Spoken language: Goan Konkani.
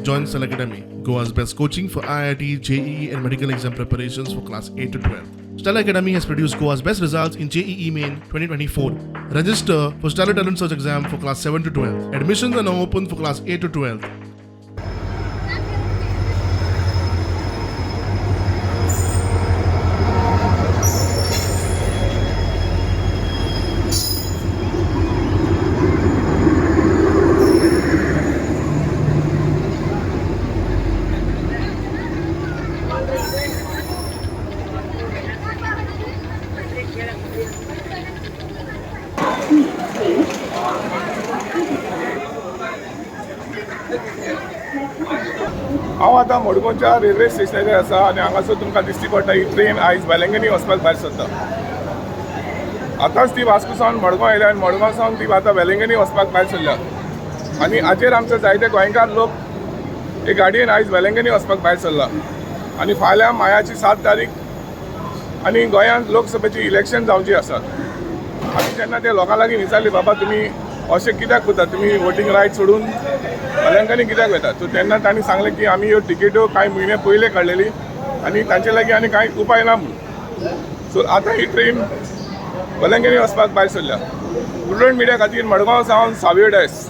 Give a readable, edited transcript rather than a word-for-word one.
Join Stellar Academy, Goa's best coaching for IIT, JEE, and medical exam preparations for class 8 to 12. Stellar Academy has produced Goa's best results in JEE Main 2024. Register for Stellar Talent Search exam for class 7 to 12. Admissions are now open for class 8 to 12. हांव आतां मडगांवच्या रेल्वे स्टेशनाचेर आसा आनी हांगासर तुमकां दिश्टी पडटा ही ट्रेन आयज वेलंगणी वचपाक भायर सरता. आतांच ती वास्को सावन मडगांव आयल्या आनी मडगांव सावन ती आतां वेलंगणी वचपाक भायर सरल्या. आनी हाचेर आमचे जायते गोंयकार लोक हे गाडयेन आयज वेलंगणी वचपाक भायर सरला. आनी फाल्यां मायाची 7 तारीख आनी गोंयांत लोकसभेची इलेक्शन जावची आसात. आनी तेन्ना ते लोकां लागीं विचारले, बाबा तुमी अशें कित्याक करता, तुमी वोटींग रायट सोडून वेलंगणी कित्याक वतात? सो तेन्ना तांणी सांगलें की आमी ह्यो टिकेट्यो कांय म्हयने पयले काडलेली आनी तांचे लागीं आनी कांय उपाय ना म्हणून. सो आतां ही ट्रेन वेलंगणी वचपाक भायर सरल्या. प्रुडंट मिडिया खातीर मडगांव सावन सावियो डायस.